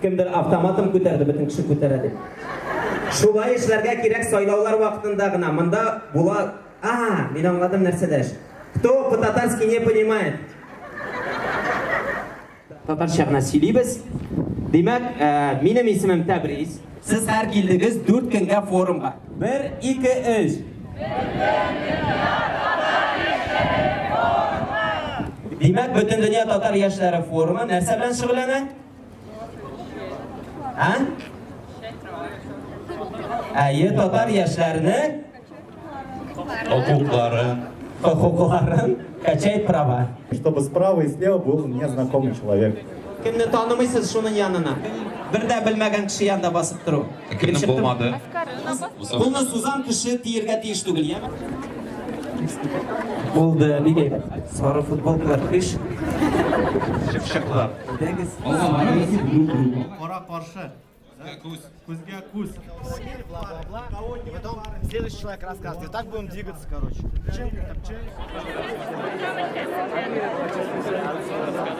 Кемдер автоматом күтәрде, бөтен кеше күтәрә дип. Шулай эшләргә кирәк сайлаулар вакытында гына. Монда була... А, мин аңладым нәрсәдә эш. Кто по-татарски не понимает? Татарча гына сөйлибез. Димәк, э, минем исемем Тәбриз. Сез һәр килдегез 4 көнгә форумга. 1, 2, 3. Димәк, Бөтендөнья татар яшьләре форумы нәрсә белән шөгыльләнә? А? Әйе, татар яшьләренең хокукларын хокукларын качает права. Чтобы справа и слева был незнакомый человек. Кемне танымыйсыз, шуның янына. Бер дә белмәгән кеше янында басып тору. Кемнең булмады? Кулны сузам кеше тиергә тиеш түгел, яме? Булды, бик әйбәт. Сары футболкалар көч. Чыпчыклар. Әйдәгез. Кара каршы. Күз. Күзгә күз. Бла-бла-бла. И потом следующий человек рассказывает. И так будем двигаться, короче.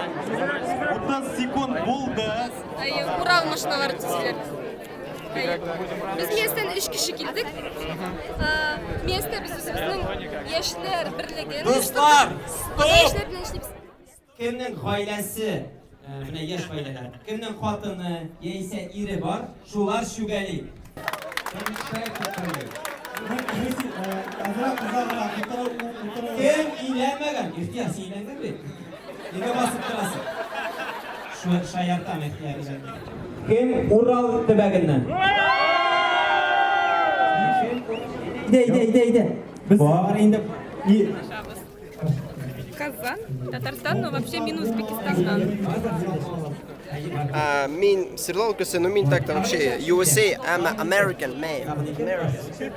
30 секунд булды. Әйе, Урал машиналары төзиләр. Әйе. Без Миәстән өч кеше килдек. Миәстә без үзебезнең яшьләр берлеген Дуслар, оештырдык. стоп! Яшьләр белән эшлибез. Кемнең гаиләсе, менә яшь гаиләләр, кемнең хатыны яисә ире бар, шулар чүгәли. Кем өйләнмәгән? Ихтияр, син өйләнгән бит. Нигә басып торасың? Шу шаяртам, Ихтияр өйләнгән. Кем Урал төбәгеннән? Әйдә, әйдә, әйдә, әйдә. Бар инде. Казан, Татарстан, но вообще мин Узбекистаннан. А, мин Свердлов өлкәсе, но мин так-то вообще USA, I'm an American man. American.